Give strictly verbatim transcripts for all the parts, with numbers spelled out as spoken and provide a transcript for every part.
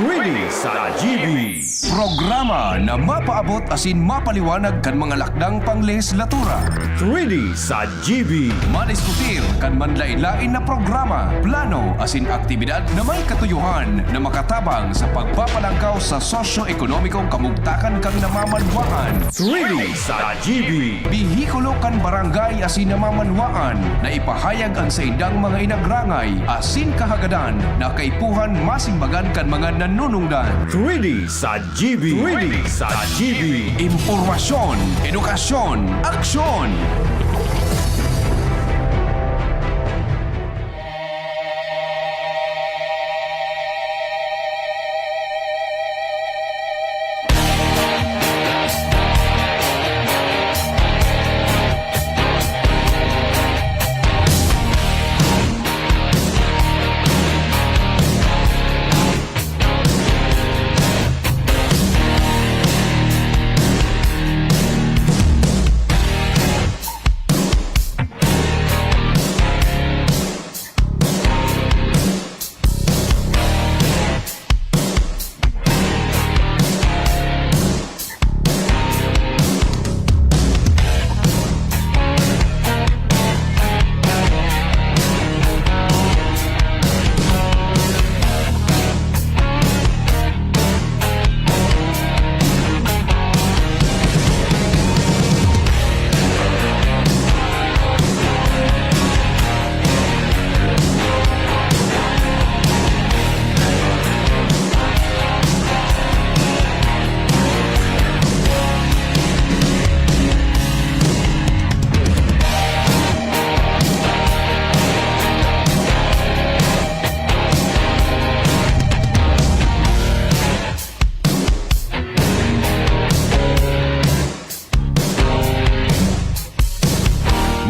Three D sa G B. Programa na mapaabot asin mapaliwanag kan mga lakdang panglehislatura. Three D sa G B. Madiskutir kan manlain-lain na programa, plano asin aktibidad na may katuyohan na makatabang sa pagpapalangkaw sa sosyo-ekonomikong kamugtakan kan namamanwaan. Three D sa G B. Bihikulo kan barangay asin namamanwaan na ipahayag an saindang mga inagrangay asin kahagadan na kaipuhan masimbagan kan mga nanunungdan. Three D sa G B. Three D sa G B. Impormasyon, edukasyon, aksyon.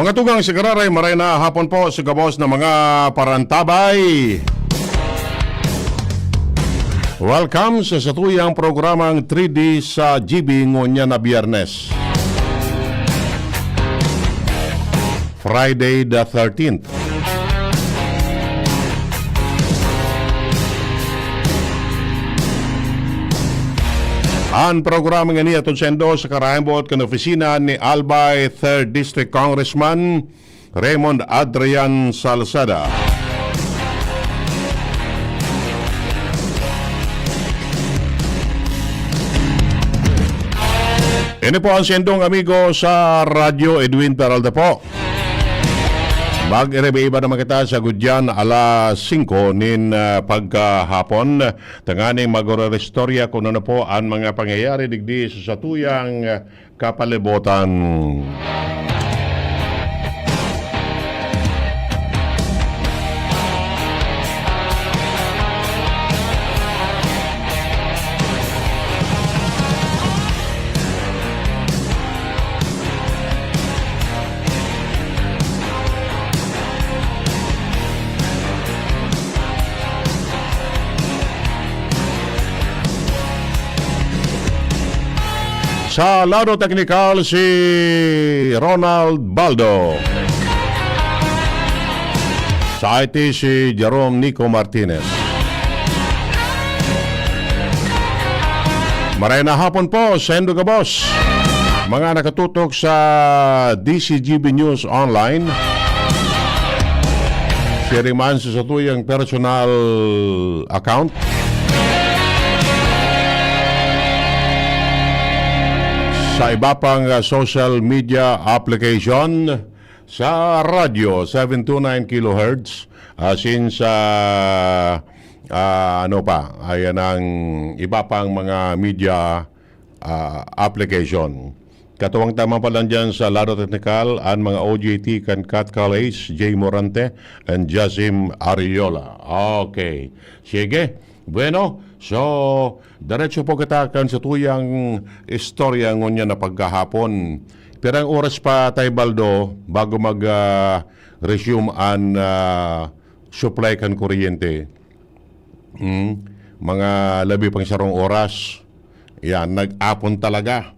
Mga tugang sa gararay, maray na hapon po sa gabos na mga parantabay. Welcome sa satuyang programang three D sa G B ngunyan na Biyernes, Friday the thirteenth. An programa ngani hatod saindo sa karayang boot kan opisina ni Albay Third District Congressman Raymond Adrian Salceda. Ini po ang sendong amigo sa Radyo, Edwin Peralta po. Mag-iriba-iba naman kita sa gudyan alas singko nin, ah, pagkahapon, tanganing mag-orerestorya kung ano po ang mga pangyayari digdi sa satuyang, ah, kapalibutan. Sa lado teknikal, si Ronald Baldo. Sa I T, si Jerome Nico Martinez. Maray na hapon po, saindo gabos, mga nakatutok sa D C G B News Online. Siring man sa satuyang personal account, sa iba pang, ah, social media application, sa radyo, seven two nine kilohertz, asin sa, ah, ano pa, ayan ang iba pang mga media, ah, application. Katuwang taman pa lang dyan sa lado teknikal, an mga O J T kan Kat Calais, Jay Morante, and Jazim Ariola. Okay. Sige. Bueno, so, diretso po kita kan satuyang istorya ngunyan na pagkahapon. Pirang oras pa, Tay Baldo, bago mag, ah, resume an, ah, supply kan kuryente? Hmm, mga labi pang sarong oras. Yan, nag-apon talaga.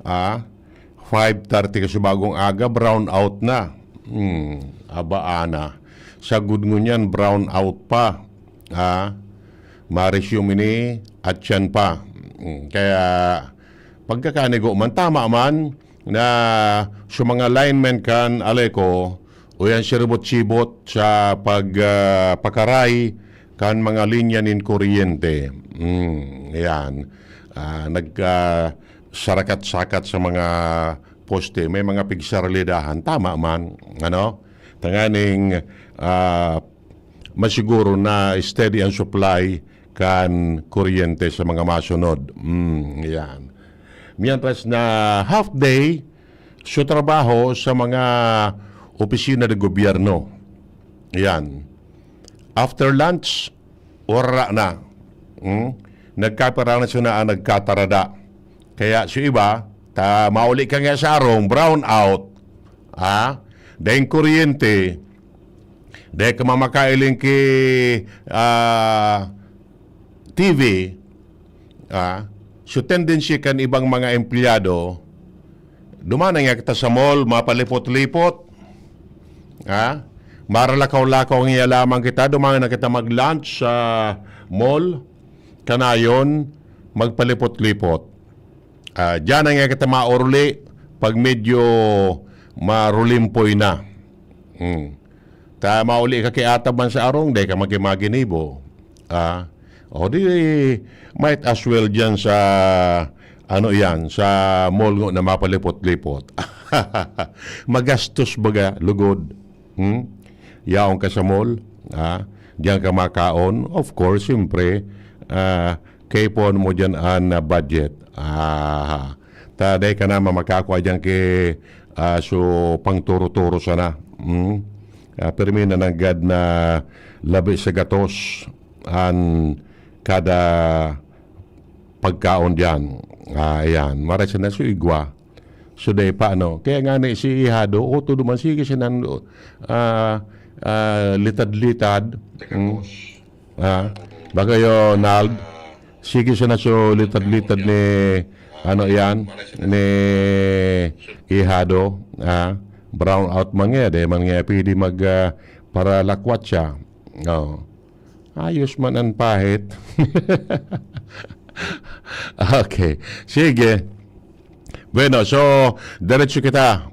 Ah, five thirty kasi bagong aga, brown out na. Hmm, aba, ana. Sagkod ngunyan, brown out pa. Ah, ma-resume ini at siyan pa. Mm, kaya pagkakanigo man, tama man na sa mga linemen kan Aleco, o yan siribot-sibot sa pag, ah, pakaray kan mga linya nin kuryente. Mm, yan. Ah, nag, ah, sarakat-sakat sa mga poste, may mga pigsaralidahan. Tama man, ano? Tanganing, ah, masiguro na steady ang supply kan kuryente sa mga masunod. Mm, yan. Mientras na half day, su trabaho sa mga opisina ng gobyerno. Yan. After lunch, wala na. Hmm? Nagkapirana sila ang nagkatarada. Kaya si iba, ta mauli ka nga sa arong, brown out. Ha? Dahil kuryente, dahil ka mamakailing ki, ah, T V, ah, so tendency kan ibang mga empleyado, duman na nga kita sa mall, mapalipot-lipot. Ah, maralakaw-lakaw nga lamang kita, duman na kita mag-lunch sa mall. Kanayon, magpalipot-lipot. Ah, diyan na nga kita maoruli pag medyo marulimpoy na. Hmm. Ta mauli ka ki atab man sa arong, dai ka magimaginibo. Ah, o di, might as well diyan sa, ano yan, sa mall ngo na mapalipot-lipot. Magastos baga, lugod. Hmm? Yaon ka sa mall, ah, diyan ka makaon. Of course, siyempre, ah, kaipon mo diyan an, ah, budget. Ah, ta dai ka na makakua diyan ki, ah, so pangturo-turo sana. Hmm? Ah, pirmi na nanggad na labi sa gatos an kada pagkaon diyan. Ah, ayan. Maray sana su igwa. So, dai pa, ano. Kaya nga ni si Ihado, o, todo man, sige siya nan, ah, ah, litad-litad. Hmm. Ah, baka yo, Nald. Sige siya na so litad-litad ni, ano yan, ni Ihado. Ah, brown out man nga, dai man nga pwede mag, ah, paralakwat siya. Oh. Ayos man an pahit. Okay. Sige. Bueno, so, diretso kita.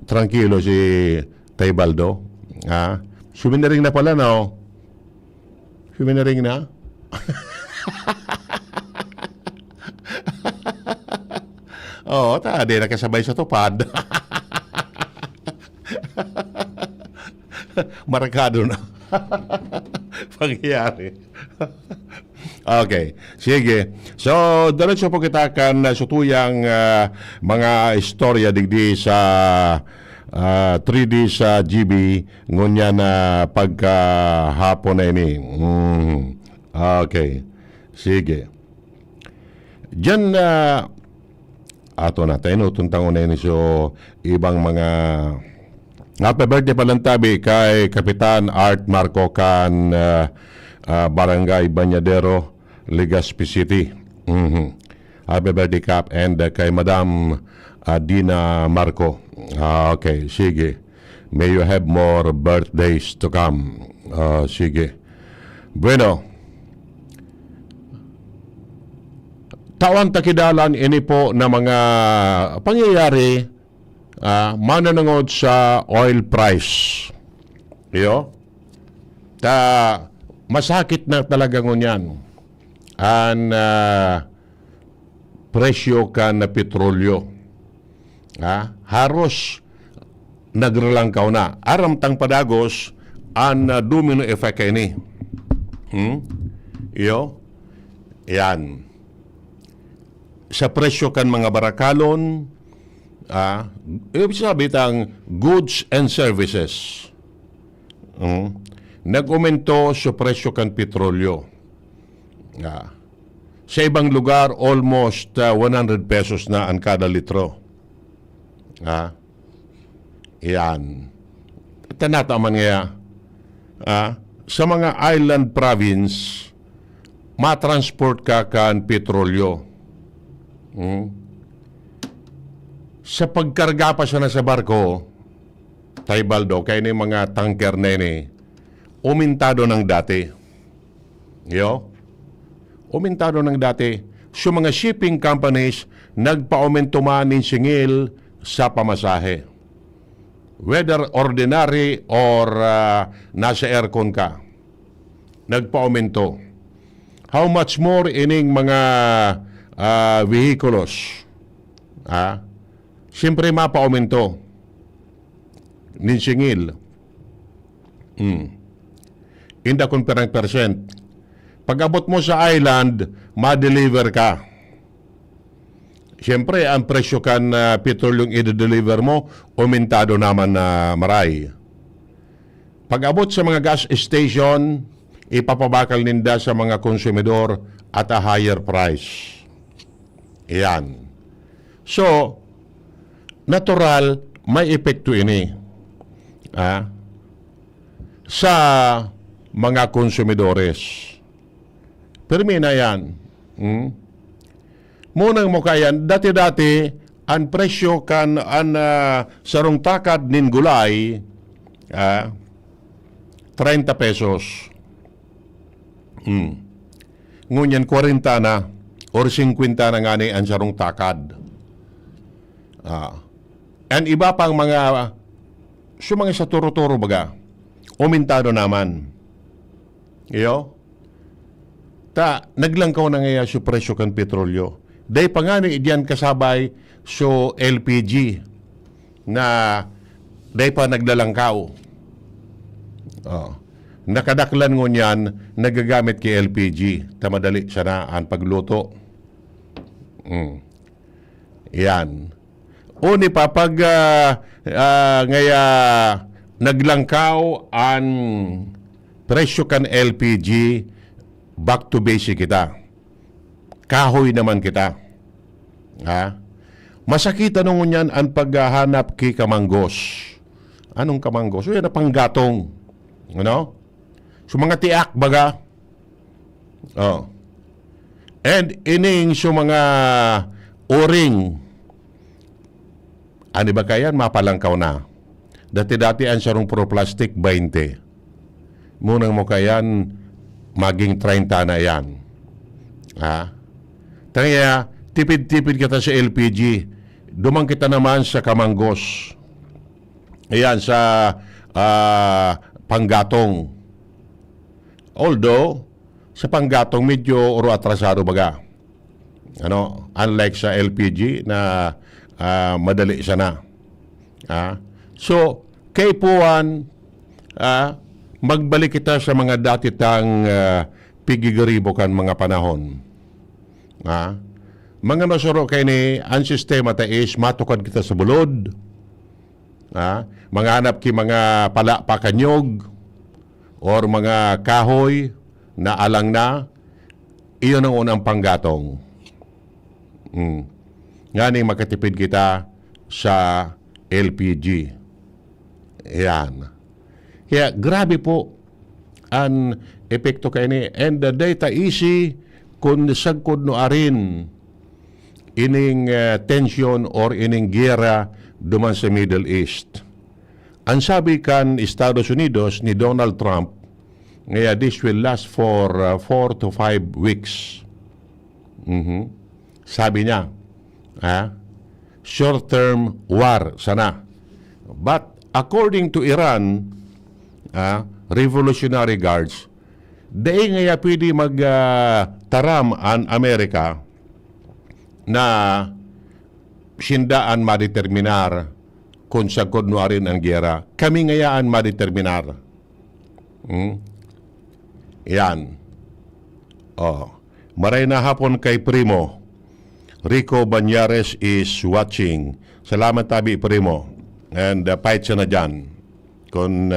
Trangkilo si Tay Baldo. Ha? Suminaring na pala, no? Suminaring na? Oo, ta, di nakasabay sa tupad. Markado na. Pangyayari. Okay. Sige. So, diretso po kita kan, ah, sutuyang, ah, mga istorya digdi sa, ah, three D sa G B, ngunyan na pagkahapon na ini. Mm. Okay. Sige. Diyan na ato na, tayo no, tuntangon na ini. So, ibang mga happy birthday palan tabi kay Kapitan Art Marco kan, ah, ah, Barangay Bañadero, Legazpi City. Mhm. Happy birthday, Kap, and, ah, kay Madam, ah, Dina Marco. Ah, okay, sige. May you have more birthdays to come. Ah, sige. Bueno, tawan ta ki dalan ini po na mga pangyayari, ah, mananangod sa oil price. Iyo? Ta, masakit na talaga ngunyan an, ah, presyo kan petrolyo. Ha? Haros nagralangkaw na. Aram tang padagos an, ah, domino effect kaini. Hmm? Iyo? Yan. Sa presyo kan mga barakalon, ah, ibig sabi tang goods and services. Hmm? Nag-umento sa presyo kan petrolyo. Ah. Sa ibang lugar, almost, ah, one hundred pesos na an kada litro. Ah. Yan. Tanata man ngaya, ah, sa mga island province, matransport ka kan petrolyo. Hmm? Sa pagkarga pa sana sa barko, Tay Baldo, kaya ni mga tanker na ini, umintado ng dati. Yo? Aumentado nang dati. So, mga shipping companies, nagpa-aumento man nin singil sa pamasahe. Whether ordinary or, ah, nasa aircon ka, nagpa-aumento. How much more ining mga, ah, vehikulos? Ah? Siyempre, mapa-aumento nin singil. Hmm. Inda kun pirang percent. Pag-abot mo sa island, ma-deliver ka. Siyempre, ang presyo kan, ah, petrolyong i-deliver mo, aumentado naman na maray. Pag-abot sa mga gas station, ipapabakal ninda sa mga konsumidor at a higher price. Iyan. So, natural, may epekto ini, ah, sa mga konsumidores. Pirmi na yan. Hmm? Munang mo kaiyan, dati-dati, ang presyo kan an, ah, sarong takad nin gulay, ah, treinta pesos. Hmm. Ngunyan, kwarenta na or singkwenta na ngani ang sarong takad. Ah. An iba pang mga, so, mga sa toro-toro baga, aumentado naman. Iyo? Ta, naglangkaw na ngaya so presyo kan petrolyo. Dai pa ngani diyan kasabay so L P G na dai pa naglalangkaw. Oh. Nakadaklan ngunyan, nagagamit ki L P G. Ta madali sana an pagluto. Mm. Yan. O ni pa, pag, ah, ah, ngaya naglangkaw an presyo kan L P G, back to basic kita. Kahoy naman kita. Ha? Masakit ano ngunyan an paghahanap ki kamanggos. Anong kamanggos? So, yan ang panggatong. Ano? So, mga tiak, baga. Oh. And ining so mga uring, ano ba kayan, mapalangkaw na. Dati-dati ang sarong puro plastic, baynte. Munang mo kayan, maging treinta na yan. Ha? Tangya, tipid-tipid kita sa L P G. Duman kita naman sa kamanggos. Ayan, sa, ah, panggatong. Although, sa panggatong, medyo oro atrasado baga. Ano, unlike sa L P G na, ah, madali sana. Ah, so, kaipuhan, ah, magbalik kita sa mga dati tang, ah, pigigiribo kan mga panahon. Ah, mga masuro kay ni, ang sistema ta is matukad kita sa bulod. Ah, manghanap ki mga pala pa kanyog or mga kahoy na alang na, iyon ang unang panggatong. Mm. Nganing makatipid kita sa L P G. Yan. Kaya grabe po an epekto kaini. And, uh, data easy kun sagkod no arin ining, uh, tension or ining giyera duman sa Middle East. Ang sabi kan Estados Unidos ni Donald Trump, ngaya this will last for, uh, four to five weeks. Mhm. Sabi niya, ah, short-term war sana. But according to Iran, ah, Revolutionary Guards, dai ngaya pwede mag, ah, taram an Amerika na sinda an madeterminar kun sagkod no arin an giyera. Kami ngaya an madeterminar. Hmm? Yan. Oh. Maray na hapon kay Primo. Rico Banyares is watching. Salamat tabi, Primo. And, uh, fight sana dyan. Kun,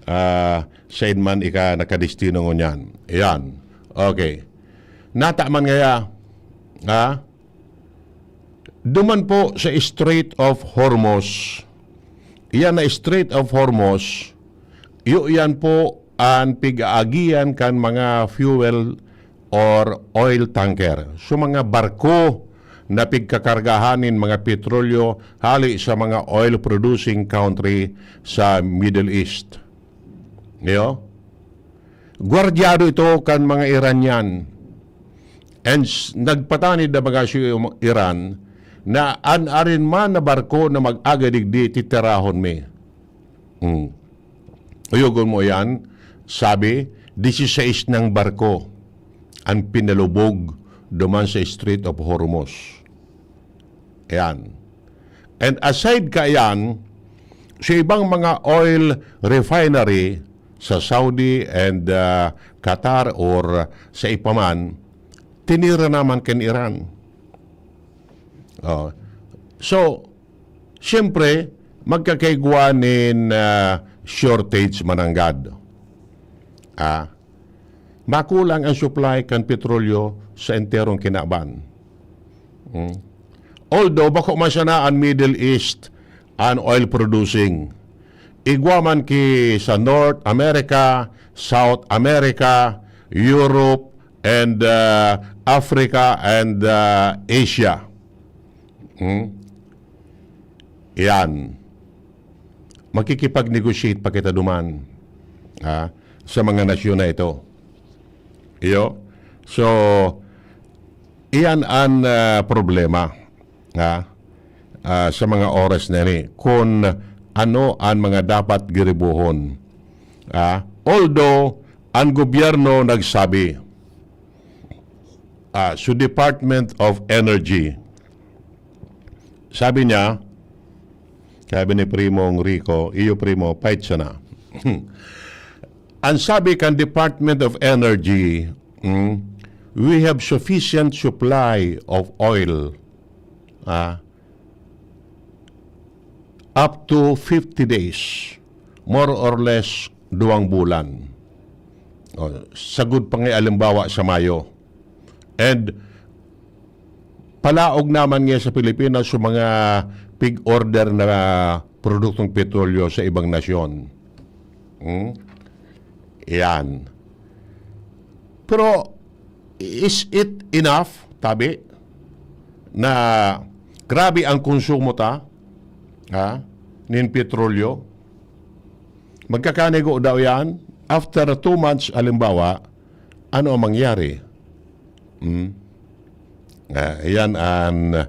uh, sain man ika nakadestino ngunyan. Ayan. Okay. Nata man ngaya, ha? Duman po sa Strait of Hormuz. Iyan na Strait of Hormuz, iyo yan po an pig-aagian kan mga fuel or oil tanker. So, mga barko na pigkakargahan nin mga petrolyo hali sa mga oil producing country sa Middle East. Iyo? gwardyado ito kan mga Iranian. And s- nagpatanid na baga si Iran na an arin man na barko na mag-aga digdi, titirahon mi. Hmm. Uyogon mo yan, sabi, dieciséis nang barko an pinalubog duman sa Strait of Hormuz. Ayan. And aside kaiyan, sa ibang mga oil refinery sa Saudi and, ah, Qatar or sa ipaman, tinira naman kan Iran. Oh. So, siyempre, magkakaigwa nin, ah, shortage mananggad. Ah, makulang ang supply kan petrolyo sa enterong kinaban. Hmm. Although bako man sana an Middle East an oil producing, igwa man ki sa North America, South America, Europe, and, uh, Africa and, uh, Asia. Hmm? Yan. Makikipag-negotiate pa kita duman, ha, sa mga nasyon na ito. Iyo. So, iyan an, ah, problema, ha, ah, sa mga oras na ini, kun ano an mga dapat giribohon, ha. Although, an gobyerno nagsabi, ah, so Department of Energy, sabi niya, sabi ni Primong Rico, iyo primo, pait sana. Ang sabi kan Department of Energy, mm, "We have sufficient supply of oil, ah, up to fifty days, more or less duwang bulan." O, sagud pa nga, alimbawa, sa Mayo. And palaog naman nga sa Pilipinas sa mga pig-order na produktong petrolyo sa ibang nasyon. Hmm? Yan. Pero, is it enough, tabi, na grabe ang konsumo ta, ha, nin petrolyo? Magkakanigo daw yan? After two months, halimbawa, ano ang mangyari? Hmm? Ah, yan ang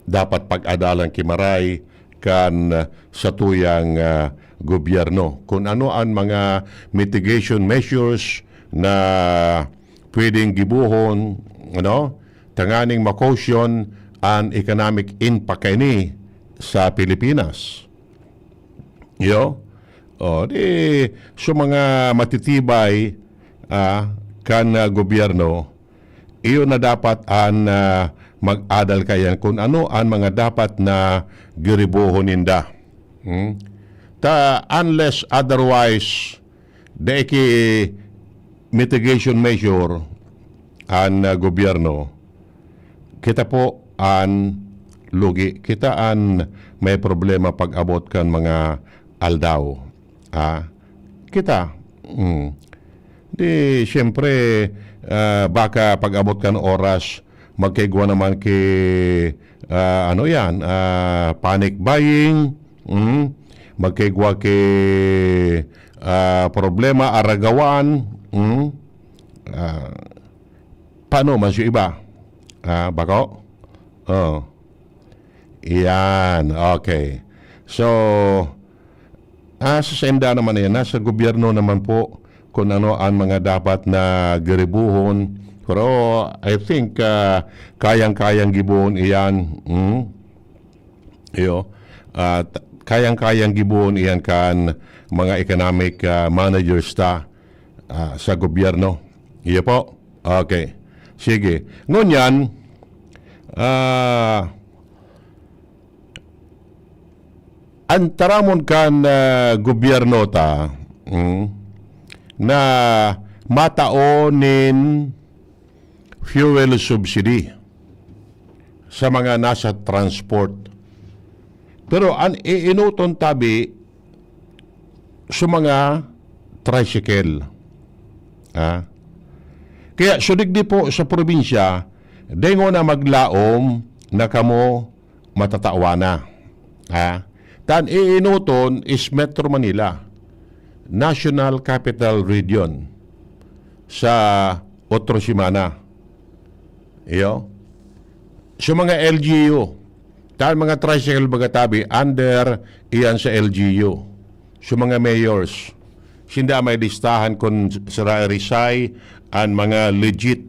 dapat pag-adalan ki Maray kan satuyang, ah, gobyerno. Kung ano ang mga mitigation measures na pwedeng gibohon, ano, tanganing ma-cushion an economic impact kaini sa Pilipinas. Iyo? O, di, so mga matitibay, ah, kan, ah, gobyerno, iyo na dapat an, ah, mag-adal kaiyan kun ano an mga dapat na giribohon ninda. Hmm? Ta, unless otherwise, dai ki mitigation measure an, ah, gobyerno, kita po an lugi. Kita an may problema pag-abot kan mga aldaw. Ah, kita. Mm. Di, siyempre, ah, baka pag-abot kan oras, magkaigwa naman ki, ah, ano yan, ah, panic buying, mm, magkaigwa ki, ah, problema, aragawan, mm, ah, paano man sa iba? Ah, bako? Oh. Iyan, okay. So, ah, sa sainda naman yan, nasa gobyerno naman po kung ano ang mga dapat na giribuhon. Pero I think, ah, kayang-kayang gibohon iyan. Hmm? Iyo. At kayang-kayang gibohon iyan kan mga economic, ah, managers ta, ah, sa gobyerno. Iyo po. Okay. Sige. Ngunyan, ah, an taramon kan, ah, gobyerno ta, mm, na matao nin fuel subsidy sa mga nasa transport. Pero an iinoton tabi sa mga tricycle. Ha? Kaya so digdi po sa probinsya, dengo na maglaom na kamo matatawana. Ha? Tan iinoton is Metro Manila, National Capital Region. sa otro semana. Iyo. So, mga L G U, tan mga tricycle baga tabi, under iyan sa L G U. So, mga mayors, sinda may listahan kung sira-, risay an mga legit,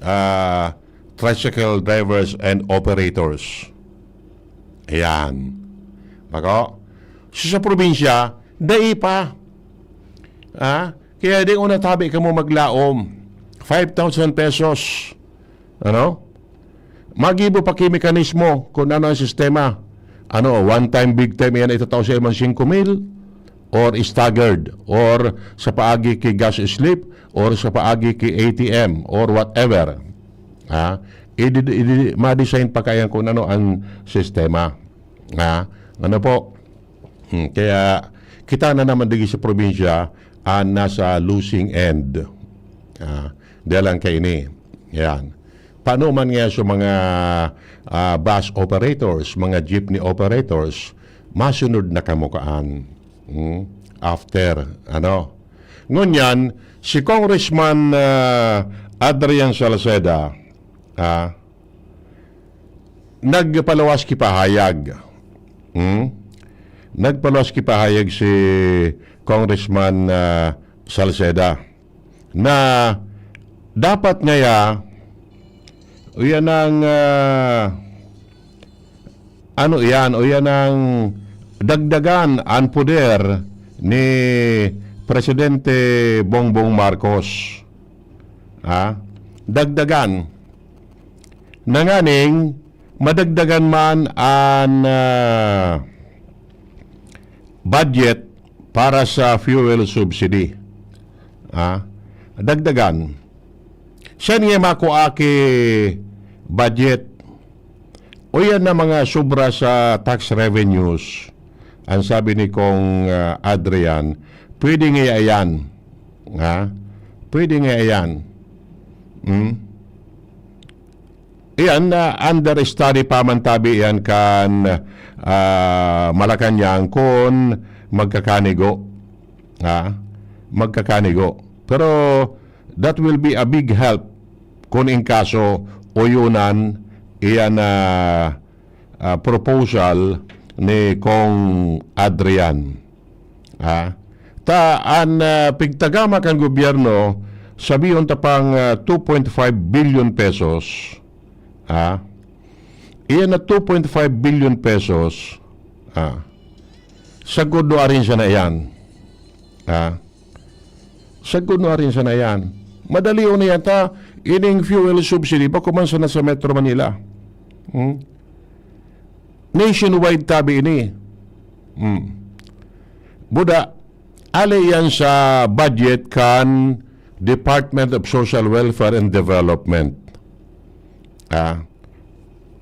ah, tricycle drivers and operators. Ayan. Bako? So, sa probinsya, dai pa. Ah? Kaya di una tabi kamo maglaom. Five thousand pesos. Ano? Magibo pa ki mekanismo kung ano ang sistema. Ano, one time, big time, yan itatao sa imong singko mil? Or staggered? Or sa paagi ki gas slip? Or sa paagi ki A T M? Or whatever? Ha? Idi, idi, ma-design pa kaya kung ano ang sistema. Ha? Ano po? Hmm, kaya kita na naman digi sa probinsya ang nasa losing end. Ah, dahil lang kaini. Yan. Paano man nga sa mga, ah, bus operators, mga jeepney operators, masunod na kamo kaan. Hmm? After, ano? Ngunyan, si Congressman, ah, Adrian Salceda, ah, nagpaluwas ki pahayag. Hmm? Nagpaluwas ki pahayag si Congressman, ah, Salceda na dapat ngaya, o yan ang, ah, ano yan, o yan ang dagdagan ang poder ni Presidente Bongbong Marcos. Ha? Dagdagan. Nanganing madagdagan man an, ah, budget para sa fuel subsidy. Ah, dagdagan. Siya niya makua ki budget. O yan na mga sobra sa tax revenues. Ang sabi ni Kong, ah, Adrian, pwede nga yan. Ha? Pwede nga yan. Hmm? Iyan, ah, under study pa man tabi iyan kan, ah, Malacañang kun magkakanigo. Ha? Magkakanigo. Pero that will be a big help kun in kaso uyunan iyan na, ah, proposal ni Kong Adrian. Ha? Ta an, ah, pigtagama kan gobyerno, sabihon ta pang, ah, two point five billion pesos. Ha? Iyan na two point five billion pesos. Ha? Sagkod no arin sana iyan. Ha? Sagkod no arin sana iyan. Madali na yata ining fuel subsidy bako man sana sa Metro Manila. Hmm? Nationwide tabi ini. Hmm. Buda, ali yan sa budget kan Department of Social Welfare and Development. Ah,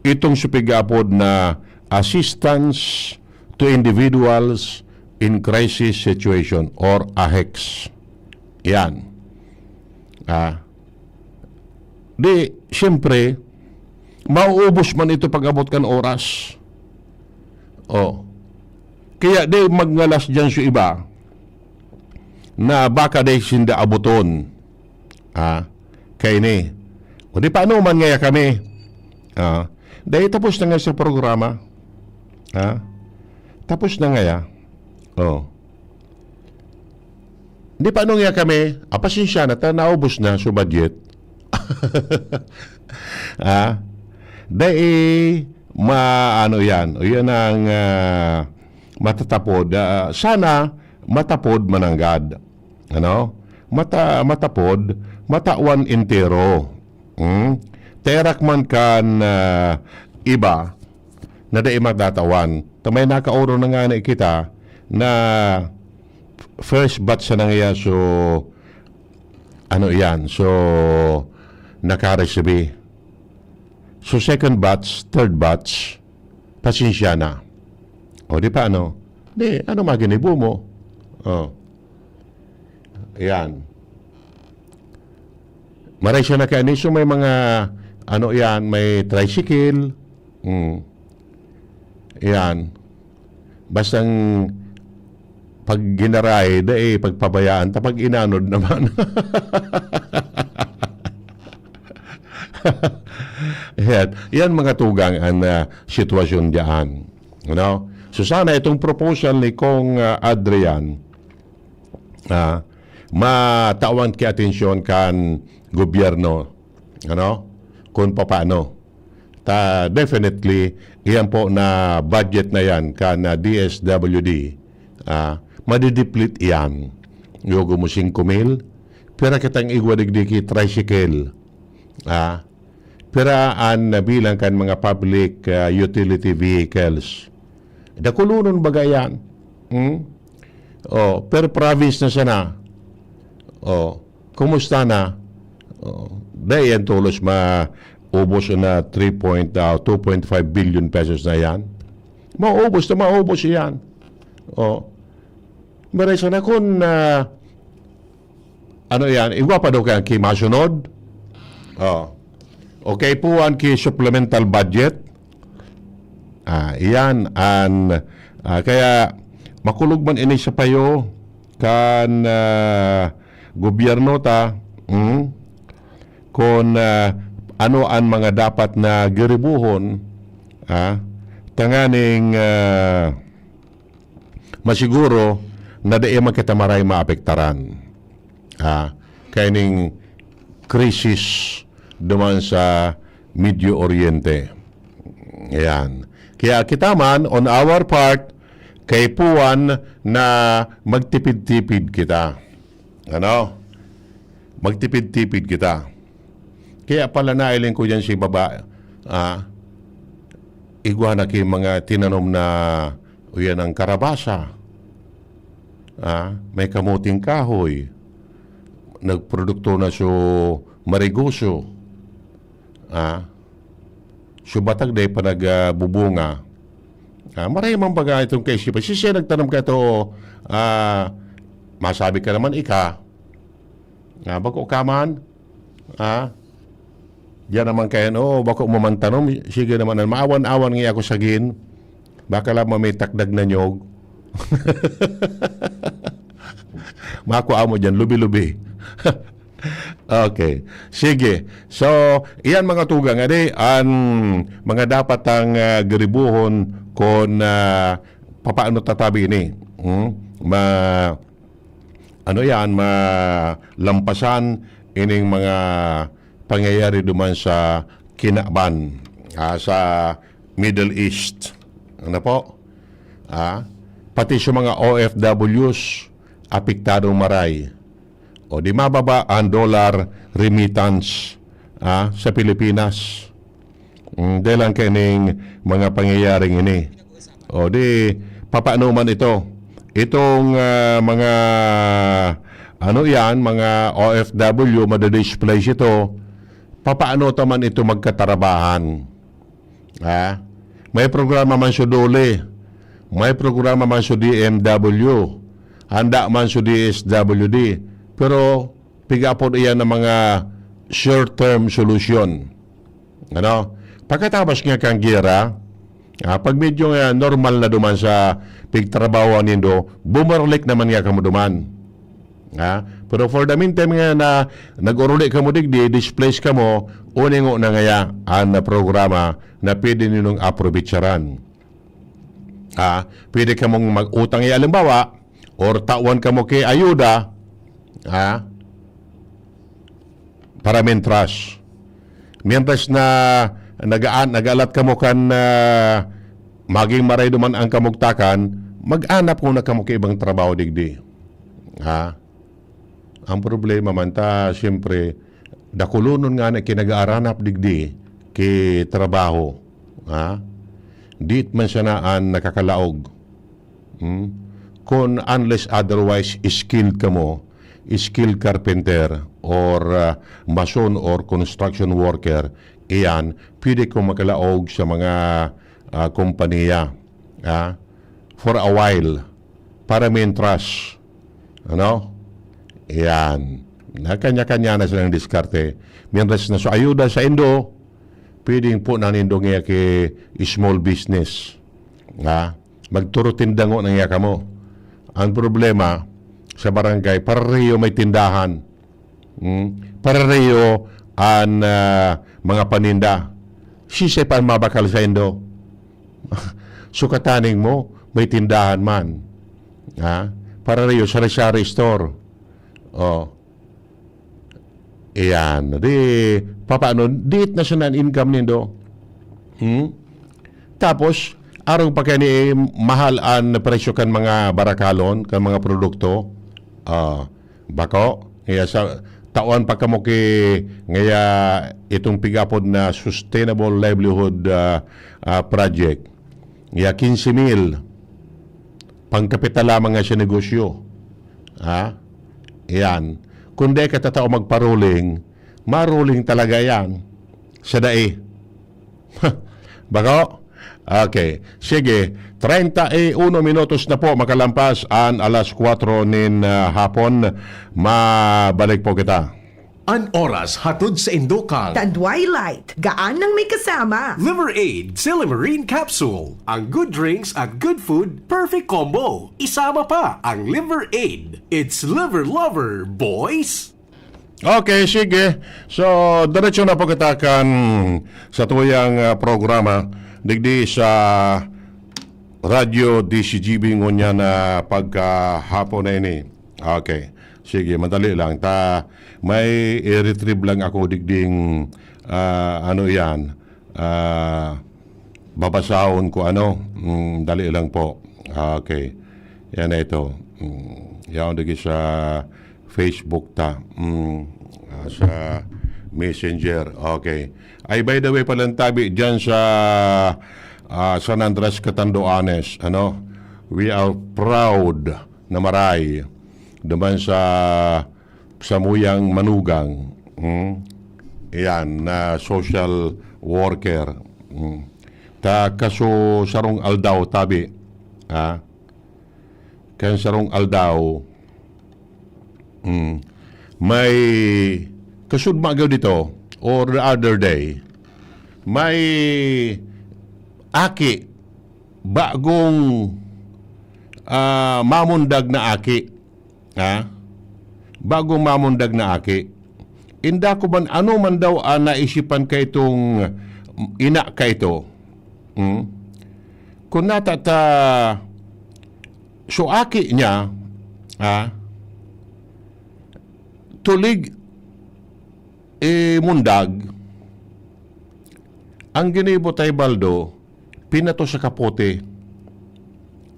itong sa pig-aapod na Assistance to Individuals in Crisis Situation or AHECS. Yan. Ah, di, siyempre, mauubos man ito pag-abot kan oras. Oh. Kaya di magngalas diyan sa iba na baka di sinda abuton. Ha? Kaini. O di paano man ngaya kami? Ha? Dahil tapos na nga sa programa. Ha? Tapos na ngaya. Oh. Di paano ngaya kami? Ah, pasensya na, ta naubos na sa budget. Ha? Dahil ma-, ano yan? O yan ang, ah, matatapod. Ah, sana matapod mananggad. Ano? Mata-, matapod, matawan entero. Hmm? Terak man kan, ah, iba na dai matatawan. Ta may nakaoro na nga na kita na first batch sa nangyaya, so, ano yan? So, nakaresibi. So, second batch, third batch, pasensya na. O, di pa, ano? Di, ano maginibo mo? Oh. Yan. Maray siya na kaya, so may mga, ano yan, may tricycle. Mm. Yan. Bastang pag ginaray, dai pagpabayaan ta pag inanod naman. Yan. Yan mga tugang an, ah, sitwasyon diyan. Ano? So sana itong proposal ni Kong, ah, Adrian, ah, matawan ki atensyon kan gobyerno. Ano? Kung papaano. Ta, definitely, iyan po na budget na yan kan, ah, D S W D, ah, madideplete iyan. Yogo mo singko mil, pira kitang igwa digdi ki tricycle. Ah, pira an bilang kan mga public, ah, utility vehicles. Dakulonon baga yan. Hmm? Oh, per province na sana. Oh, kumusta na? Oh, dai yan tolos maubos na three point, ah, two point five billion pesos na yan. Maubos na maubos yan. Oh. Maray sana kun, ah, ano yan, igwa pa daw kaya ki masunod? Oh. Okay po, an ki supplemental budget. Ah, iyan an, ah, kaya makulog man ini sa payo kan, ah, gobyerno ta, hmm? Kun, ah, ano an mga dapat na giribuhon, ah, tanganing, ah, masiguro na dai man kita maray maapektaran, ah, kaining krisis duman sa Medio Oriente. Ayan. Kaya kita man, on our part, kaipuhan na magtipid-tipid kita. Ano? Magtipid-tipid kita. Kaya pala nailing ko diyan si baba, ah, igwa na ki mga tinanom na, o yan ang karabasa. Ah, may kamuting kahoy. Nagprodukto na so marigoso. Ah, so batag dai pa nag, ah, bubunga. Ah, maray man baga itong kaisipan. Si siya nagtanom ka ito, ah, masabi ka naman ika. Ah, bako ka man. Ah, diyan naman kayan, oo, bako mo man tanom. Sige naman, maawan-awan nga ako sagin. Baka lang may takdag na nyog. Makua mo diyan, lubi-lubi. Okay. Sige. So, iyan mga tugang, adi, an mga dapat ang, ah, giribuhon kun, ah, papaano tatabi ini. Hmm? Ma-, ano yan, malampasan ining mga pangyayari duman sa kinaban, ah, sa Middle East. Ano po? Ah, pati sa mga O F Ws, apektadong maray. O di mababa ang dollar remittance, ah, sa Pilipinas. Mm, dahil lang kaining mga pangyayaring ini. O di, papaano man ito? Itong, ah, mga, ano yan, mga O F W, madadisplace ito, papaano ta man ito magkatarabahan? Ha? May programa man sa DOLE, may programa man sa D M W, handa man sa D S W D, pero piga po iyan ang mga short-term solution. Ano? Pagkatapos nga kan giyera, ah, pag medyo nga normal na duman sa pigtrabaho nindo, bumalik naman nga kamo duman. Ha? Pero for the meantime nga na nag-uruli kamo digdi, displace kamo, uningo na ngaya an programa na pwede ninyong aprobetsaran. Ha? Pwede kamong mag-utang, ya, halimbawa, or tawan kamo ki ayuda, ha? Para mientras. Mientras na nagaan, nag-alat kamo kan, ah, maging maray duman ang kamugtakan, mag-anap muna kamo ki ibang trabaho digdi. Ha? Ang problema man ta, siyempre, dakulonon nga na kinagaaranap digdi ki trabaho. Ha? Diit man siya na an nakakalaog. Hmm? Kung unless otherwise skilled kamo, skilled carpenter or, ah, mason or construction worker, iyan, pwede kong makalaog sa mga, ah, kompanya, ah, for a while, para mientras. Ano? Iyan. Na kanya-kanya na silang diskarte. Mientras na sa ayuda sa indo, pwedeng po na nindo nga ki small business. Ha? Magturo tindango na nga kamo. Ang problema, sa barangay, pareho may tindahan. Hmm? Pareho an, ah, mga paninda. Sisay pa an mabakal saindo? Sukataning mo, may tindahan man. Ha? Pareho, sari-sari store. Oh. Iyan. Di, papaano? Diit na siya na an income nindo. Hmm? Tapos, arog pa kani mahal an presyo kan mga barakalon, kan mga produkto. Ah, bako, ngaya sa, tawan pa kamo ki, ngaya itong pigapod na sustainable livelihood, ah, ah, project. Ngaya quince mil, pangkapital lamang nga sa negosyo. Ha? Iyan. Kung di ka tatao magparuling, maruling talaga yan. Sa dai. Bako? Okay. Sige. Treinta y uno minutos na po makalampas an alas kwatro nin, ah, hapon. Mabalik po kita. An oras hatod sa indo kan Tandway Light, gaan nang may kasama. Liver Aid, Silimarine Capsule. Ang good drinks at good food, perfect combo. Isama pa ang Liver Aid. It's Liver Lover, boys! Okay, sige. So, diretso na po kita kan sa tuyang, ah, programa digdi sa Radyo D C G B ngunyan na pagkahapon na ini. Okay. Sige, madali lang. Ta, may i-retrieve lang ako digding, ah, ano yan, ah, babasahon ko ano. Mm, dali lang po. Okay. Yan na ito. Mm, yan digdi sa Facebook ta. Mm, ah, sa Messenger. Okay. Ay, by the way, palang tabi dyan sa, ah, San Andres, Catanduanes, ano? We are proud na maray duman sa samuyang manugang. Hmm? Iyan, na social worker. Hmm. Ta kaso sarong aldaw, tabi. Ha? Kan sarong aldaw, hmm, may kasud magaw dito, or the other day, may aki, bagong, ah, mamundag na aki. Ha? Bagong mamundag na aki. Inda ko man, ano man daw ang naisipan ka itong ina ka ito? Hmm? Kung nata ta, so aki niya, ha? Tulig, eh, mundag, ang ginibo tay baldo, pinato sa kapote.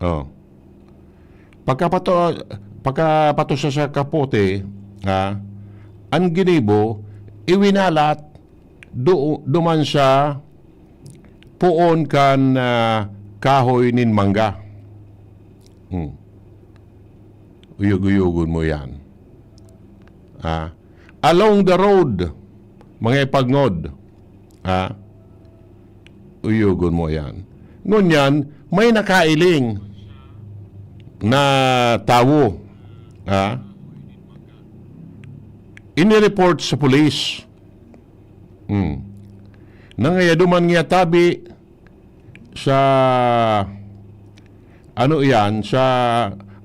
Oh. Pagkapato, pagkapato sa, sa kapote, ha, ang ginibo, iwinalat do, duman sa poon kan, ah, kahoy nin mangga. Hmm. Uyog-uyogon mo yan. Ah, along the road, mga ipagngod. Ah, uyugon mo yan. Ngunyan, may nakailing na tawo. Ah, inireport sa pulis. Hmm. Nangayaduman niya tabi sa, ano iyan, sa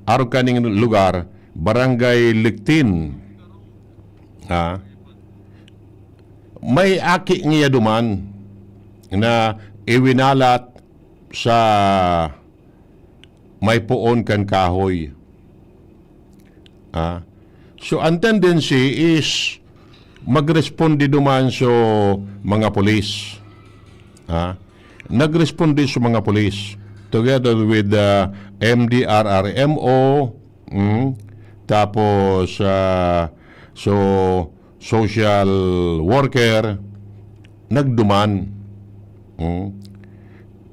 arog kaning lugar, Barangay Lictin. Ha? May aki niya duman na iwinalat sa may poon kan kahoy. Ah. So, ang tendency is magresponde duman so mga pulis. Ah. Nagresponde so mga pulis together with the M D R R M O, mm, tapos, ah, so social worker, nagduman, mm,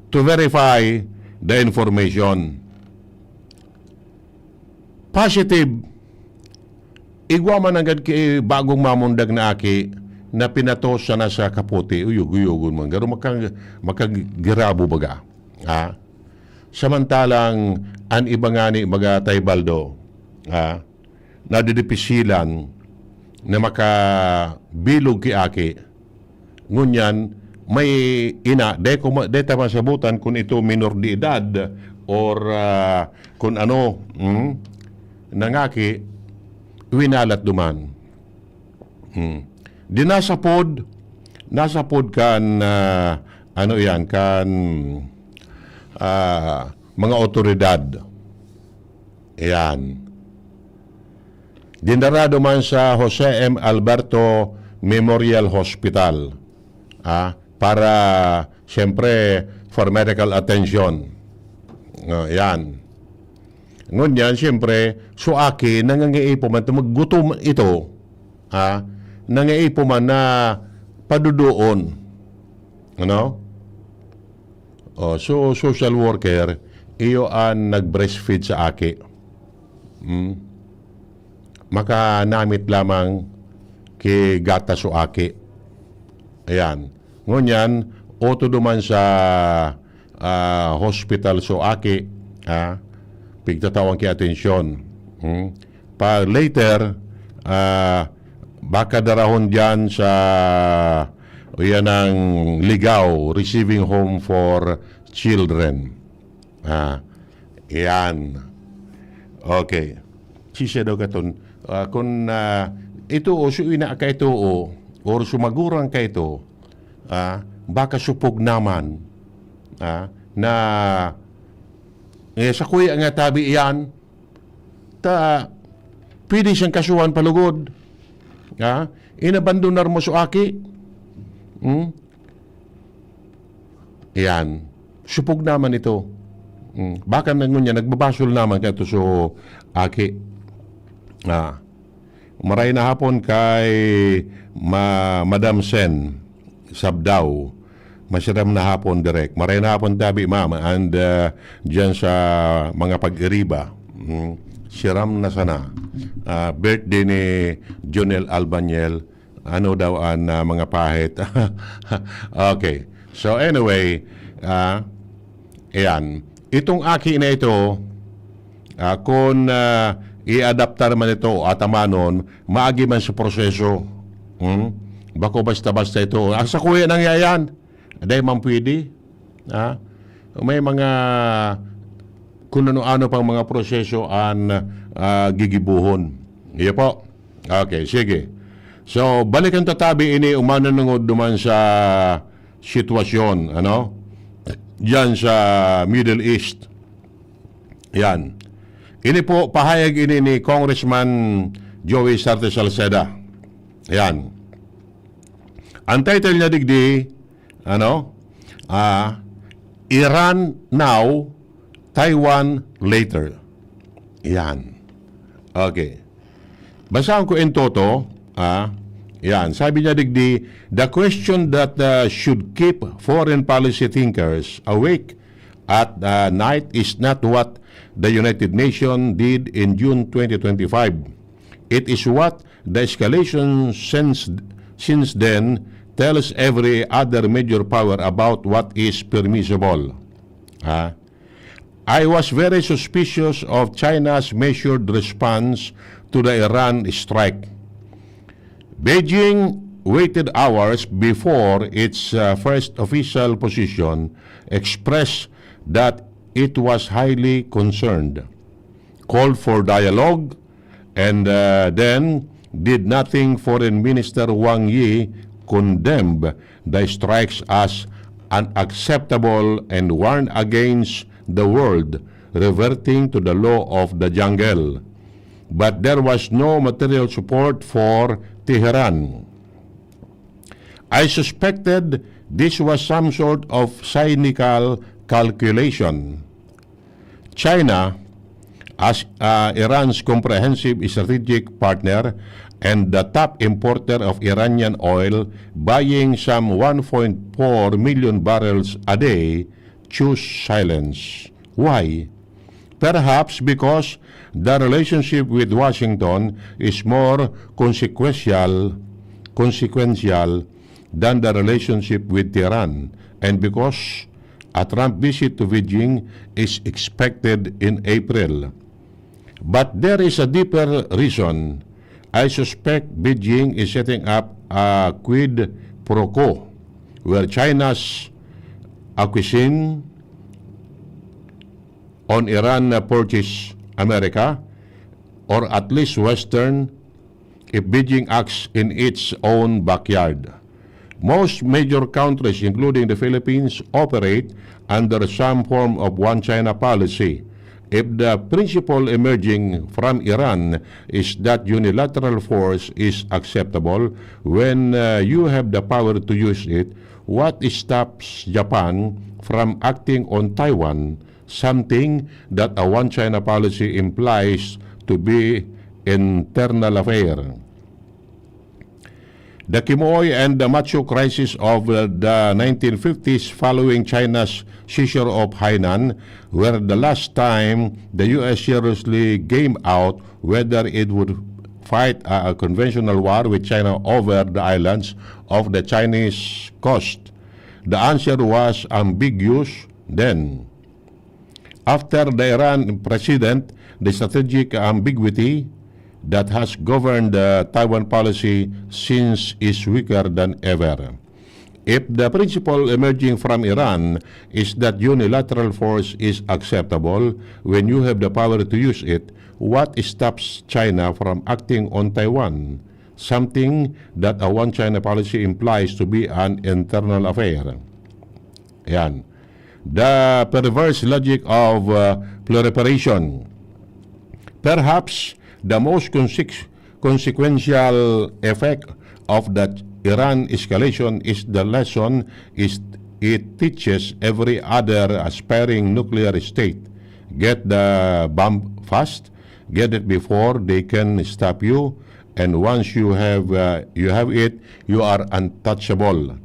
to verify the information. Positive, igwa man nanggad ki bagong mamundag na aki na pinatos sana sa kapote, uyog-uyogon man. Garo maka-, makagirabo baga. Ha? Samantalang an iba ngani, baga tay baldo, ha? Nadidipisilan na makabilog ki aki. Ngunyan, may ina, dai ko ma-, dai ta masabutan kun ito minor de edad or, ah, kun ano, mm, nangaki, winalat duman. Mm. Di nasa pod, nasa pod kan, ah, ano yan, kan, ah, mga otoridad. Ayan. Dinara duman sa Jose M. Alberto Memorial Hospital, ah, para, siyempre, for medical attention. Oh, yan. Ngunyan, siyempre, so aki, nangangaipo man, maggutom ito, ah, nangaipo man na padudoon. Ano? Oh, so, social worker, iyo an nag-breastfeed sa aki. Hmm? Makanamit lamang ki gatas so aki. Ayan. Ngunyan, oto duman sa, ah, hospital so aki, ah, pigtatawan ki atensyon. Hmm? Pa later, ah, baka darahon diyan sa, yan ang Ligao Receiving Home for Children. Ah, yan. Okay. Sisya daw katon, ah, kun, ah, ito o so ina ka ito o, or sumagurang ka ito, ah, baka supog naman, ah, na, eh, sa kuya nga tabi iyan, ta, pwede siyang kasuhan palugod. Ha? Inabandonar mo so aki. Hmm? Yan. Supog naman ito. Hmm. Baka na ngunyan, nagbabasol naman ka ito so aki. Ah. Maray na hapon kay Ma-, Madam Sen Sabdao. Masiram na hapon, Direk. Maray na hapon, tabi, ma'am. And, uh, dyan sa mga pag-iriba, mm, siram na sana. Ah, birthday ni Jonel Albaniel. Ano daw an, ah, mga pahit? Okay. So, anyway, ah, ayan. Itong aki na ito, ah, kung, ah, i-adaptar man ito o atamanon, maagi man sa proseso. Hmm? Bako basta-basta ito. Ang sa kuya nang yayan, dahil man pwede. Ha? May mga kung ano-ano pang mga proseso an, ah, gigibuhon. Iyo po. Okay, sige. So, balikan ta tabi ini, umananungod duman sa sitwasyon, ano? Diyan sa Middle East. Yan. Ini po, pahayag ini ni Congressman Joey Sarte Salceda. Yan. Ang title niya digdi, ano? Ah, Iran now, Taiwan later. Yan. Okay. Basahon ko in toto, ah, yan. Sabi niya digdi, "The question that, uh, should keep foreign policy thinkers awake at, uh, night is not what the United Nations did in June twenty twenty-five. It is what the escalation since, since then tells every other major power about what is permissible." Ha? "I was very suspicious of China's measured response to the Iran strike. Beijing waited hours before its, uh, first official position expressed that it was highly concerned, called for dialogue, and, uh, then did nothing." Foreign Minister Wang Yi condemned the strikes as unacceptable and warned against the world reverting to the law of the jungle. But there was no material support for Tehran. "I suspected this was some sort of cynical calculation. China, as, uh, Iran's comprehensive strategic partner and the top importer of Iranian oil, buying some one point four million barrels a day, choose silence. Why? Perhaps because the relationship with Washington is more consequential, consequential than the relationship with Tehran, and because a Trump visit to Beijing is expected in April. But there is a deeper reason. I suspect Beijing is setting up a quid pro quo where China's acquiescence on Iran purchase America, or at least Western, if Beijing acts in its own backyard. Most major countries, including the Philippines, operate under some form of one China policy. If the principle emerging from Iran is that unilateral force is acceptable when uh, you have the power to use it, what stops Japan from acting on Taiwan, something that a one China policy implies to be internal affair? The Quemoy and the Machu crisis of the nineteen fifties, following China's seizure of Hainan, were the last time the U S seriously game out whether it would fight a conventional war with China over the islands of the Chinese coast. The answer was ambiguous then. After the Iran precedent, the strategic ambiguity that has governed the Taiwan policy since is weaker than ever. If the principle emerging from Iran is that unilateral force is acceptable when you have the power to use it, what stops China from acting on Taiwan? Something that a one China policy implies to be an internal affair. Yan. The perverse logic of uh, proliferation. Perhaps the most consequential effect of the Iran escalation is the lesson is it teaches every other aspiring nuclear state. Get the bomb fast, get it before they can stop you, and once you have uh, you have it, you are untouchable.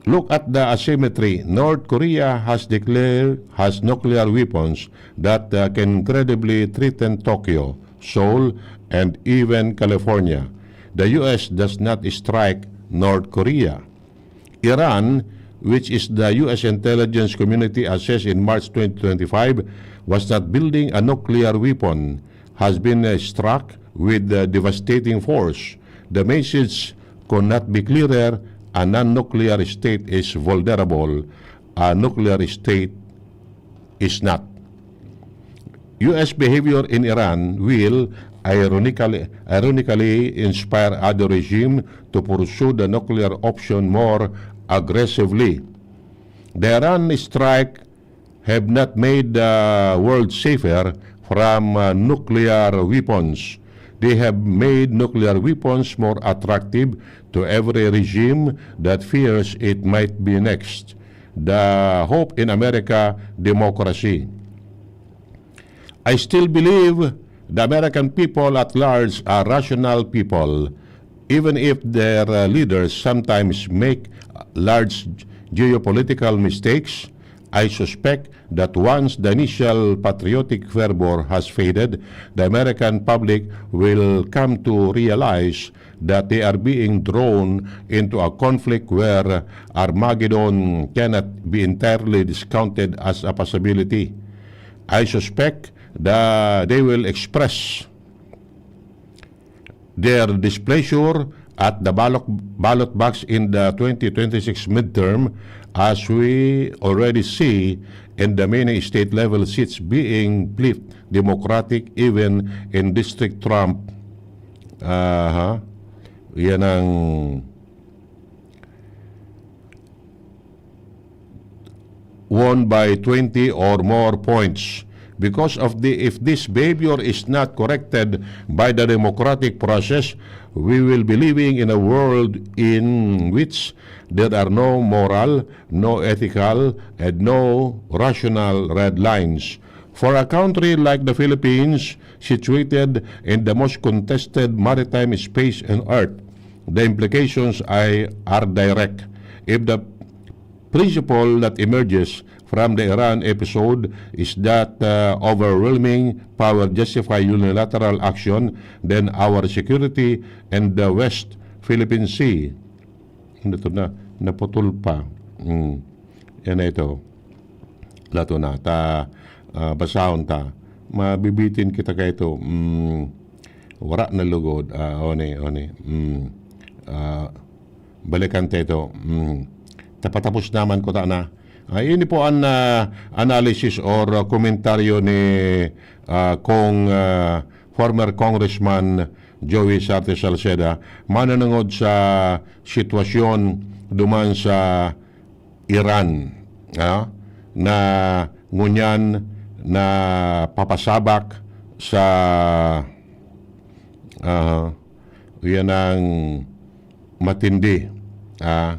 Look at the asymmetry. North Korea has declared has nuclear weapons that uh, can credibly threaten Tokyo, Seoul, and even California. The U S does not strike North Korea. Iran, which is the U S intelligence community assessed in March twenty twenty-five, was not building a nuclear weapon, has been uh, struck with uh, devastating force. The message could not be clearer: a non-nuclear state is vulnerable, a nuclear state is not. U S behavior in Iran will ironically, ironically inspire other regime to pursue the nuclear option more aggressively. The Iran strike have not made the world safer from uh, nuclear weapons. They have made nuclear weapons more attractive to every regime that fears it might be next. The hope in America democracy. I still believe the American people at large are rational people, even if their uh, leaders sometimes make large geopolitical mistakes. I suspect that once the initial patriotic fervor has faded, the American public will come to realize that they are being drawn into a conflict where Armageddon cannot be entirely discounted as a possibility. I suspect that they will express their displeasure at the ballot, ballot box in the twenty twenty-six midterm, as we already see in the many state-level seats being flipped Democratic even in District Trump. Aha. Yan ang won by twenty or more points. Because of the, if this behavior is not corrected by the democratic process, we will be living in a world in which there are no moral, no ethical, and no rational red lines. For a country like the Philippines, situated in the most contested maritime space on earth, the implications are direct. If the principle that emerges from the Iran episode is that uh, overwhelming power justify unilateral action, then our security and the West Philippine Sea, ano to na, naputol pa. Mm. Yan na ito. Lato na. Ta, ah, basahon ta. Mabibitin kita kay ito. Mm. Wara na lugod. Ah, one, one. Mm. Ah, balikan ta ito. Mm. Tapatapos naman ko ta na. Ah, ini po an, ah, analysis or, ah, komentaryo ni, ah, Cong, ah, former Congressman Joey Sarte Salceda mananungod sa sitwasyon duman sa Iran, ah, na ngunyan napapasabak sa, ah, yan ang matindi, ah.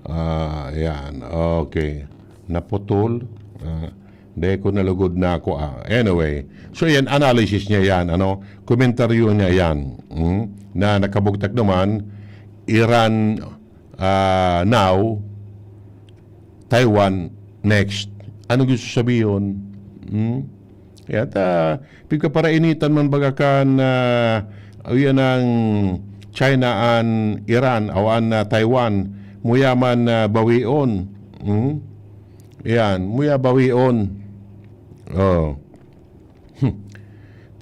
Ah, yan. Okay. Naputol. Ah, dai ko nalugod na ako, ah. Anyway. So, yan, analysis niya yan, ano? Komentaryo niya yan. Hmm? Na nakabugtak naman, Iran, ah, now, Taiwan, next. Ano gusto sabihin? Hmm? Kaya ta, pigkaparainitan man baga kan, ah, yan ang China an Iran, o an, ah, Taiwan, muya man, ah, bawion. Hmm? Yan, muya bawion. Oh. Hmm.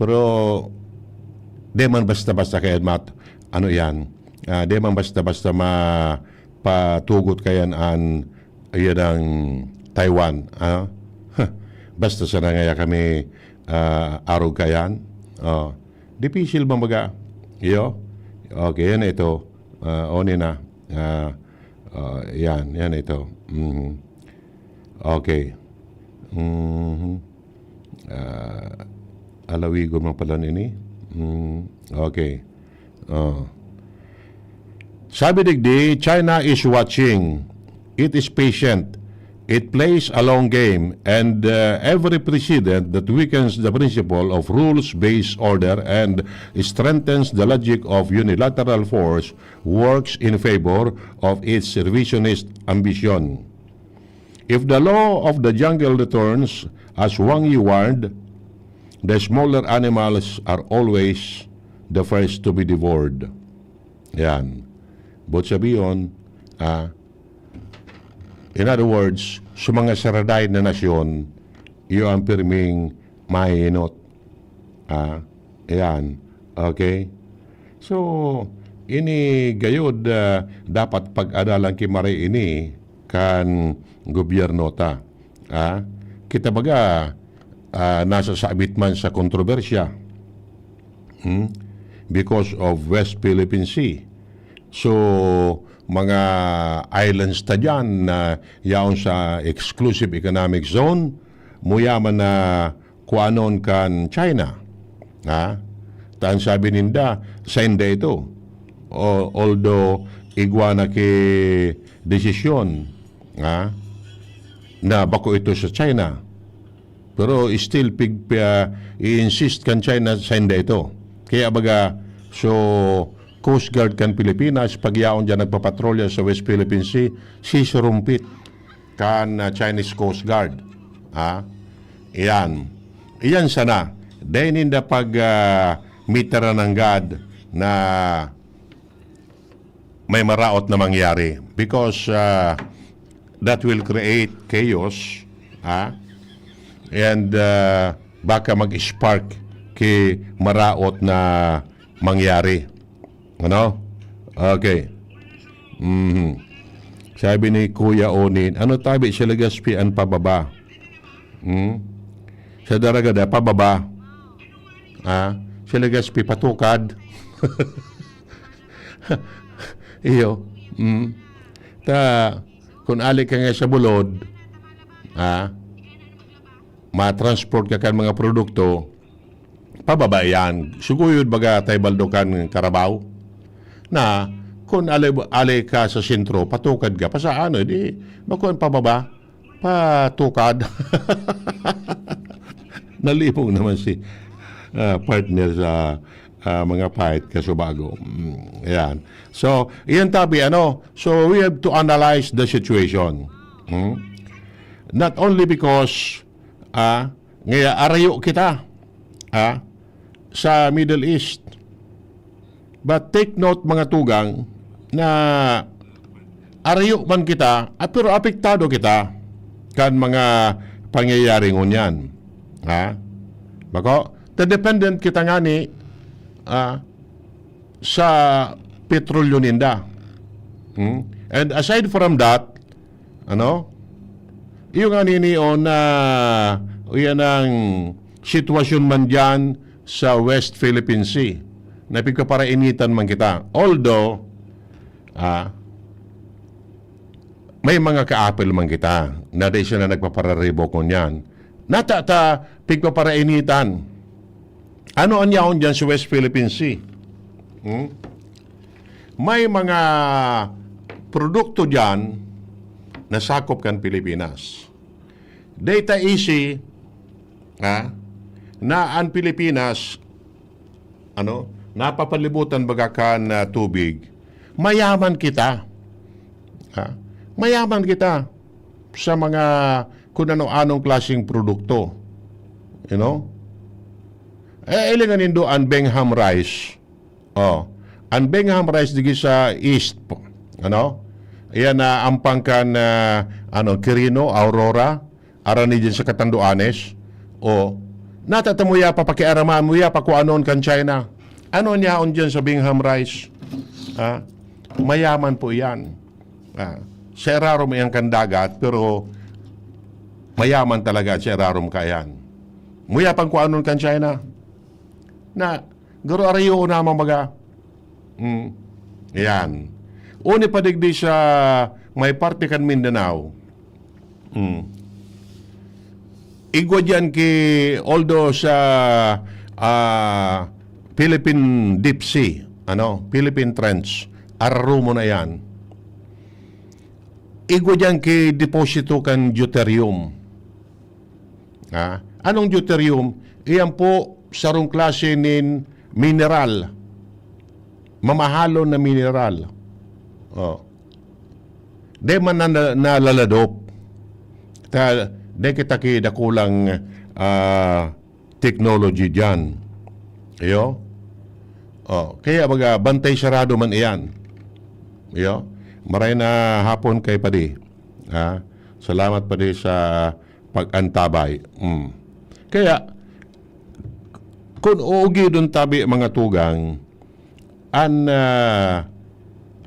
Pero, di man basta-basta kaya mat-, ano yan, ah, di man basta-basta ma-, patugot kayan an, ayan ang Taiwan, ah. Basta sana ngaya kami, ah, arog kayan. Oh. Dipisil man baga. Iyo? Okay, yan na ito. Ah, on na. Ah, ah, yan, yan ito. Mhm. Okay. Mhm. Ah, alawigon man pala nini. Mm, okay. Oh. Sabi digdi, China is watching. It is patient. It plays a long game, and, uh, every precedent that weakens the principle of rules-based order and strengthens the logic of unilateral force works in favor of its revisionist ambition. If the law of the jungle returns, as Wang Yi warned, the smaller animals are always the first to be devoured. Yan. But sabiyon, ah, in other words, sa mga saraday na nasyon, iyo ang pirming mahinot. Ah, ayan. Okay? So, ini gayod, ah, dapat pag-adalan ki Mare ini kan gobyerno ta. Ah, kita baga, ah, nasa sabit man sa kontrobersya. Hmm? Because of West Philippine Sea. So, mga islands ta diyan na yaon sa exclusive economic zone, muyaman na kuanon kan China. Ha? Tan sabi ninda, sainda ito. O, although igwa na ki desisyon, ha? Na bako ito sa China. Pero still, pig-, ah, i-insist kan China, sainda ito. Kaya baga, so, Coast Guard kan Pilipinas, pag yaon diyan nagpapatrolya sa West Philippine Sea, sisirumpit kan, ah, Chinese Coast Guard. Ha? Iyan. Iyan sana. Dai ninda pag, ah, mitaran nanggad na may maraot na mangyari. Because, ah, that will create chaos. Ha? And, ah, baka mag-spark ki maraot na mangyari. Ano? Okay. Mhm. Sabi ni Kuya Onin, "Ano tabi si Legazpi an pababa?" Hmm? Sa Daragada, pababa. Ah, si Legazpi, patukad. Iyo. Hmm. Ta, kung ali ka nga sa bulod, ah, ma-transport ka kan mga produkto, pababa yan. Suguyod baga tayo baldo kan Carabao. Na, kung ali, ali ka sa sentro, patukad ka, pa sa ano, di, bakuan pababa, patukad. Nalimong naman si, ah, partner sa, ah, mga pahit kasubago. Mm, ayan. So, iyan tabi, ano, so we have to analyze the situation. Hmm? Not only because, ah, ngaya arayo kita, ah, sa Middle East. But take note, mga tugang, na arayo man kita, ah, pero apektado kita kan mga pangyayari ngunyan. Ha? Bako, ta dependent kita ngani, ah, sa petrolyo ninda. Hmm? And aside from that, ano, Iyo nga nini, o, na, iyan ang sitwasyon man diyan sa West Philippine Sea, na pigpaparainitan man kita. Although, ah, may mga kaapil man kita na dai siya na nagpapararibok ngunyan. Nata ta pigpaparainitan. Ano an yaon diyan sa West Philippine Sea? Hmm? May mga produkto diyan na sakop kan Pilipinas. Data easy, ha, na an Pilipinas, ano, napapalibutan baga kan, ah, tubig. Mayaman kita. Ha? Mayaman kita sa mga kung ano-anong klaseng produkto. You know? Eh, ilingan nindo an Bingham rice. Oh, an Bingham rice digi sa East, ano? Iyan na ampang kan, ah, ano, Quirino, Aurora, arani din sa Catanduanes. Oh, nata ta mo ya papakiaraman mo ya pa kung anon kan China. Ano niyaon diyan sa Bingham rice? Ha? Mayaman po iyan. Ah, sa irarom iyan kan dagat, pero mayaman talaga sa irarom kaiyan. Muya pang kung anon kan China. Na, garo arayo na mga baga. Mm. Yan. Uni pa digdi sa may parte kan Mindanao. Mm. Igwa diyan ki, although sa, ah, Philippine Deep Sea, ano, Philippine Trench, ararumo na yan. Igwa diyan ki deposito kan deuterium. Ha? Anong deuterium? Iyan po, sarong klase nin mineral. Mamahalon na mineral. Oh. Di man na, na, nalaladok. Ta, di kita ki dakulang, ah, technology diyan. Iyo? Oh, kaya baga, bantay sarado man iyan. Iyo? Maray na hapon kay Padi. Ha? Salamat, Padi, sa pag-antabay. Mm. Kaya, kung uugidon tabi, mga tugang, an, ah,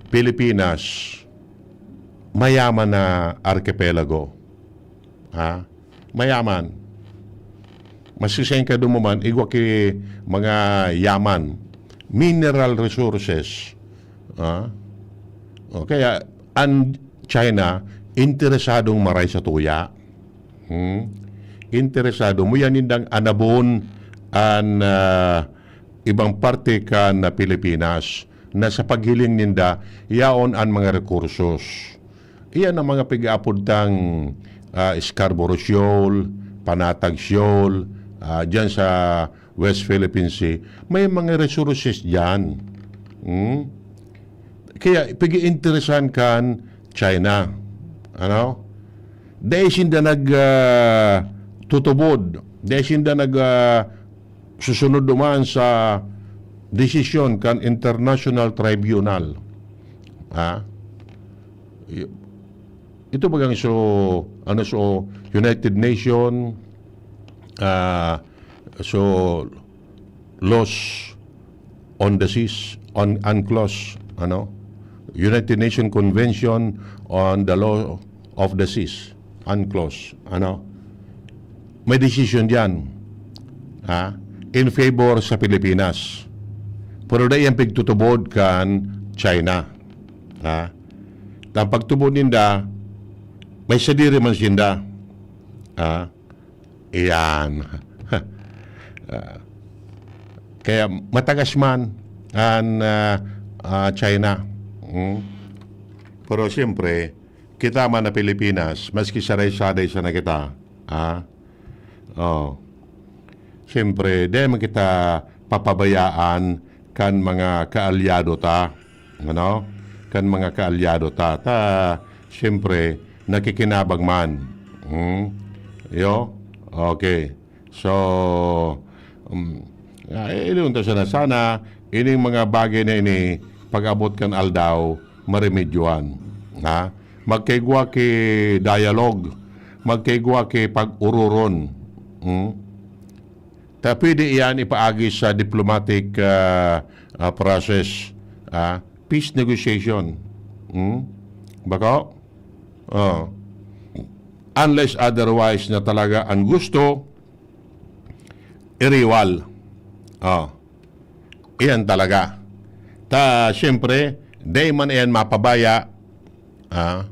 Pilipinas, mayaman na arkipelago. Ha? Mayaman. Maski sain ka dumuman, igwa ki mga yaman, mineral resources. Ha? O, kaya, an China, interesadong maray sa tuya. Hmm? Interesado. Muya nindang anabon an, ah, ibang parte kan Pilipinas na sa paghiling ninda, yaon an mga rekursos. Iyan ang mga pig-aapod tang, ah, Scarborough Shoal, Panatag Shoal, ah, diyan sa West Philippine Sea. May mga resources diyan. Hmm? Kaya pag-iinteresan kan China. Ano? Dai sinda nag, ah, tutubod. Dai sinda nag, ah, susunod duman sa desisyon kan International Tribunal. Ha? Y-, ito bagang so, ano, so, United Nation, ah, so, laws on the seas, on UNCLOS, ano? United Nations Convention on the Law of the Seas, UNCLOS, ano? May decision diyan, ha? In favor sa Pilipinas. Pero dai yan pigtutubod kan China, ha? Ang pagtubod ninda, may sadiri man sinda, ha? Iyan. Ah, kaya matagas man an, ah, ah, China. Mm. Pero siyempre, kita man na Pilipinas, maski saray-saray sana kita, ah, oh. Siyempre, di man kita papabayaan kan mga kaalyado ta, ano? Kan mga kaalyado ta. Ta, siyempre, nakikinabang man. Hmm? Yo? Okay. So, um, ah, eh, iyon ta sana. Sana, ining mga bagay na ini, pag-abot kan aldaw, maremedyohan. Ha? Magkaigwa ki dialogue, magkaigwa ki pag-ururon. Hmm? Ta pwede iyan ipaagi sa diplomatic, ah, ah, process, ah, peace negotiation. Hmm? Bako? Oh. unless otherwise na talaga ang gusto, iriwal. Oh. Iyan talaga. Ta, siyempre, di man iyan mapabaya, ah,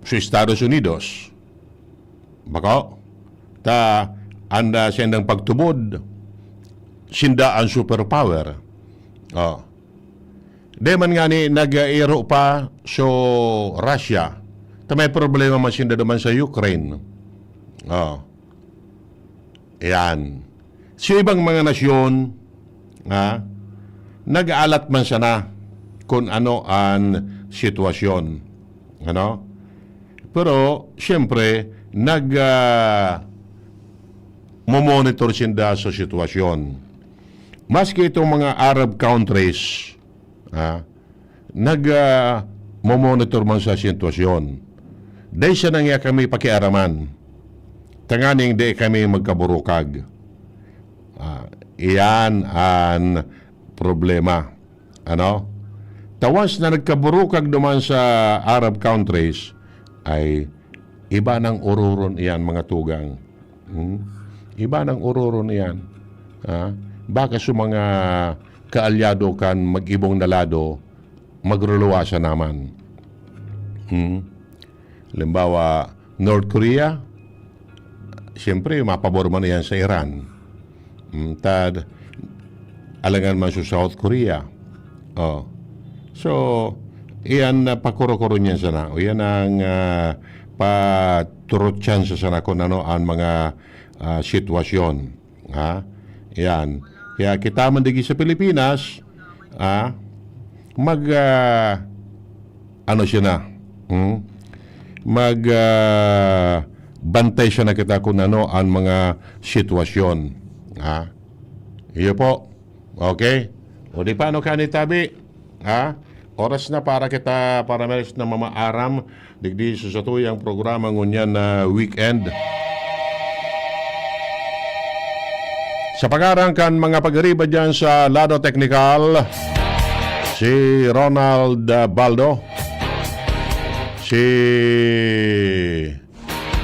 sa Estados Unidos. Bako? Ta, anda sindang pagtubod, sinda ang superpower. Oh. Di man ngani nag-iro pa so Russia. Ta may problema man sinda duman sa Ukraine. Oh. Yan. Sa ibang mga nasyon, ha, nag-aalat man sana kung ano ang sitwasyon. Ano? Pero, siyempre, nag, ah, momonitor sinda sa sitwasyon. Maski itong mga Arab countries, ha, nag, ah, momonitor man sa sitwasyon. Dai sana niya kami pakiaraman. Tanganing di kami magkaburukag. Ah, iyan ang problema. Ano? Ta once na nagkaburukag duman sa Arab countries, ay iba nang ororon iyan, mga tugang. Hmm? Iba nang ororon iyan. Ha? Baka sa mga kaalyado kan mag-ibong na lado, magruluwasan naman. Hmm? Halimbawa, North Korea, siyempre, mapabor man iyan sa Iran. Hmm, tad, alangan man sa South Korea. Oh. So, iyan na pakuro-kuro niyan sana. O, iyan ang, ah, paturutyan sa sana kung ano ang mga, ah, sitwasyon. Ha? Yan. Kaya kita man digi sa Pilipinas, ha? Mag, ah, ano siya na? Hmm? Mag, ah, bantay siya na kita kung ano ang mga sitwasyon. Ha? Iyo po. Okay? O di paano ka ni Tabi? Ha? Oras na para kita, para meron na mamaaram, digdi sa satuyang programa ngunyan na weekend. Sa pangaran kan mga pagariba dyan sa lado teknikal, si Ronald, ah, Baldo, si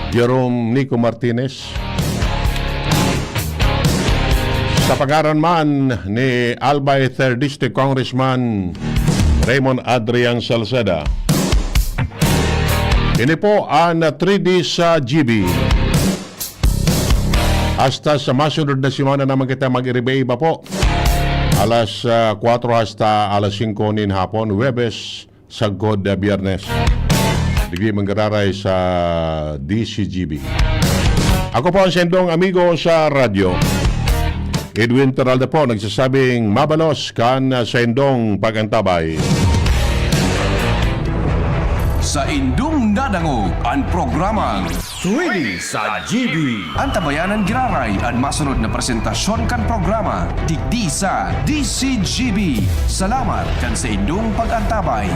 Jerome Nico Martinez. Sa pangaran man ni Albay Third District Congressman Raymond Adrian Salceda. Ini po ang three D sa G B. Hasta sa masunod na semana naman kita mag-iriba-iba po. Alas, ah, kwatro hasta alas singko nin hapon, Huwebes, sagkod na Biyernes. Digdi manggararay sa D C G B. Ako po ang sendong amigo sa radyo. Edwin Peralta po nagsasabing mabalos kan sa indong pag-antabay. Sa indong nadangog an programang Swede sa G B. Antabayanan giraray an masunod na presentasyon kan programa digdi sa D C G B. Salamat kan sa indong pag-antabay.